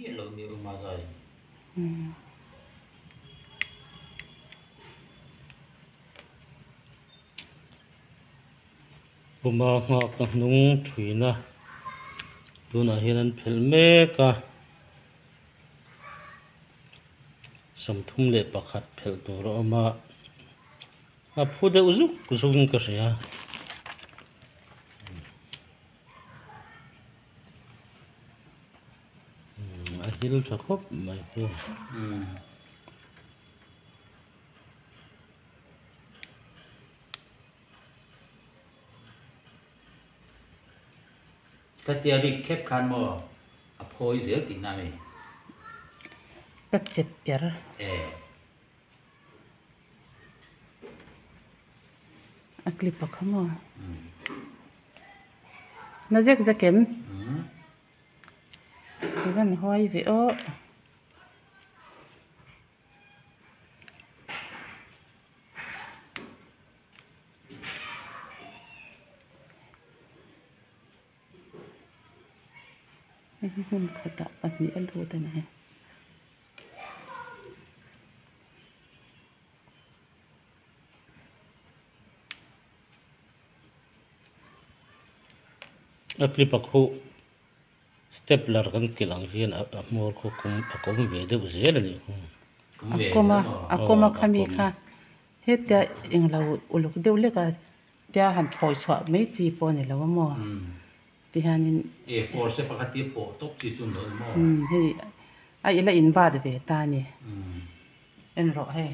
miah lo nia awm a zai. Puma nghak a hnung thuina tunah hian an phelh mek a 31 phelh tur a awm a a phu deuh zuk zuk in ka hria. A hil tha khawp mai chu. Ka tia rik khep khan maw a phawi zel tihna a mi? Ka chep ber. E. A clip a kha maw? Na zek zek em? I van huai ve aw. Hei hi hmun khatah pahnih a lut a ni. A clip a khuh stepler kan kilh ang hian a hmawr khu kum a kawm ve deuh zel a nih hu. A kawm a a kawm a khami kha hetia englo uluk deuh lek a tia han phawi chhuah mai chi pawh a ni lo a maw ti hianin E four step a kha tia pawh tawp chi chu an lo ni maw? Hei a ila inbat ve ta a ni en rawh hei.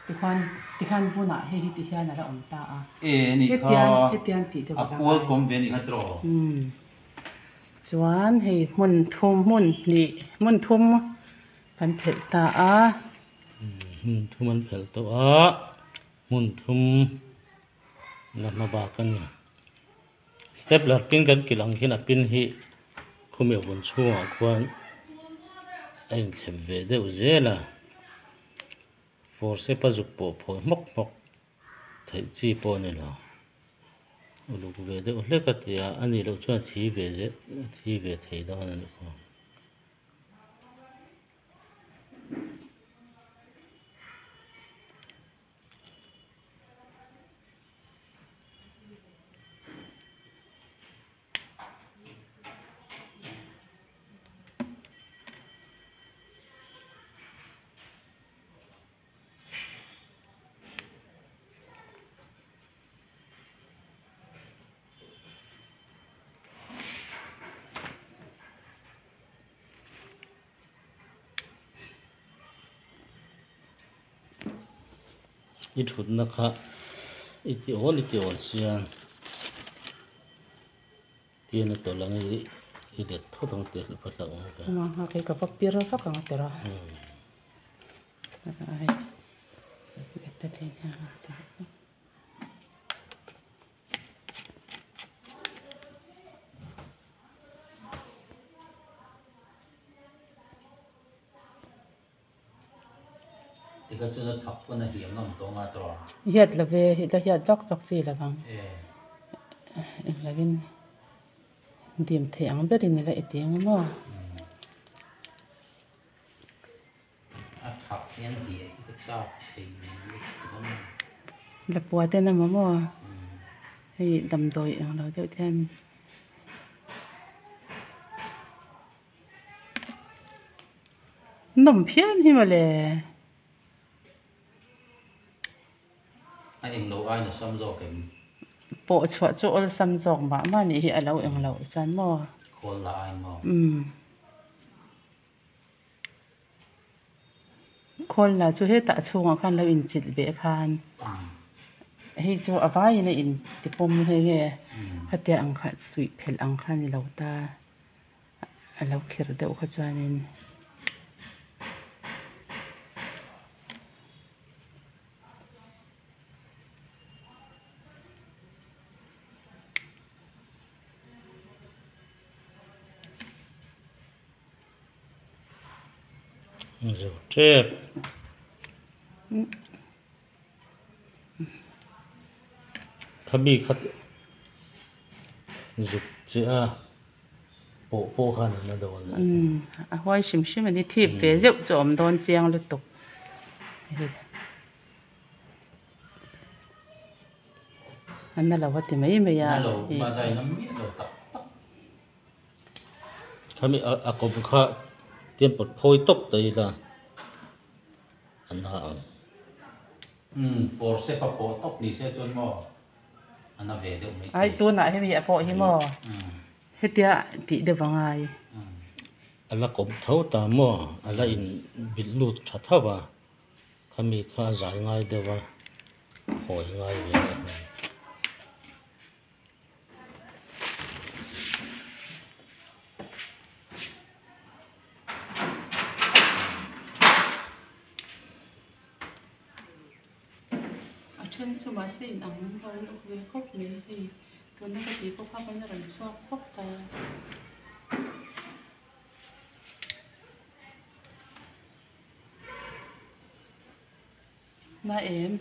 Tikhuan tikhan vunah hei hi ti hian a la awm ta a. E nih kha Hetian hetian tih deuh a a la kual ngai. kawm ve nih kha tiraw? Umm chuan hei hmun thum hmun hnih hmun thum kan phelh ta a. Hmun thum an phelh tawh a hmun thum la hma bak a ni. Stepler pin kan kilh ang khian a pin hi khumi a vun chhungah khuan a inthlep ve deuh zel a. Forcep a zuk pawh phawi hmawk hmawk theih chi pawh a ni lo. Uluk ve deuh hlek a ti a, a nih loh chuan a thi ve zel a thi ve thei dawn a nih khaw. I thutna kha i ti awl i ti awl sia tian a tawlh ang i i let thawt ang tih a hlauh ang ka. Ama nghak hi ka va pir vak ang tira. Tikha chuan a thak pawn a hiam ngam tawh nga tawh a. Hiat lo ve, hi la hiat vak vak chi lo vang. Englovin dim thei ang berin ila i ti ang maw? A thak hian hiah hi ka chak thei lutuk a. Lapua ten a maw maw? Hei damdawi englo deuh te hian. Nawm phian hi mawle. A englo aiin a sam zawk em? Pawh chhuah chu awlsam zawk mah mah nih hi a lo englo chuan maw? Khawl la aiin maw? Umm. Khawl la chu hetah chhungah khan lo inchilh ve khan hei chu a vaiin a intipawm nghe nghe khatia ang kha suih phelh ang kha a ni lo ta. A lo khir deuh kha chuanin Zo tep. Khabi khat zuk che a. Pawh pawh khan an la dawn a. Umm a huai hrim hrim a ni thip ve zeuh chu a awm dawn chiang lutuk. An na lo a ti mai mai a. Na lo ma zai ngam miah lo tak tak. Khami a kawm kha tian pawt phawi tawp ta ila a na ang. Umm forceps a pawh tawp ni se chuan maw a na ve deuh mai thei. Ai tunah hemi a pawh hi maw hetia tih deuh a ngai. A la kawm tho ta maw a la in bilh lut tha tho va khami kha a zai ngai deuh a hawi ngai ve a ni. A then chu mahse in ang lo lutuk ve khawp mai hei tuna ka tih pawh kha khan a rawn chhuak khawp ta. Na em?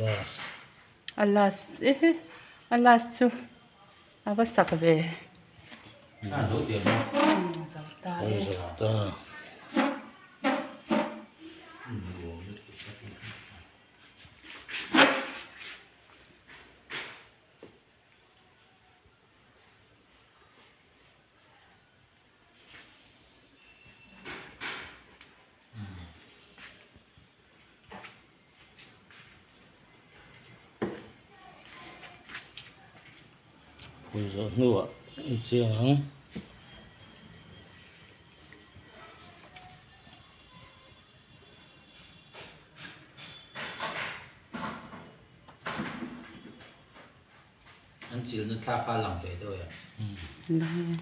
Last. A last ehe a last chu a va sak ve. A zo diam a. Zo ta e. Zo ta. Phui zawh hnuah i chiang ang. An chilna thla kha a lang ve deuh em? Lang e.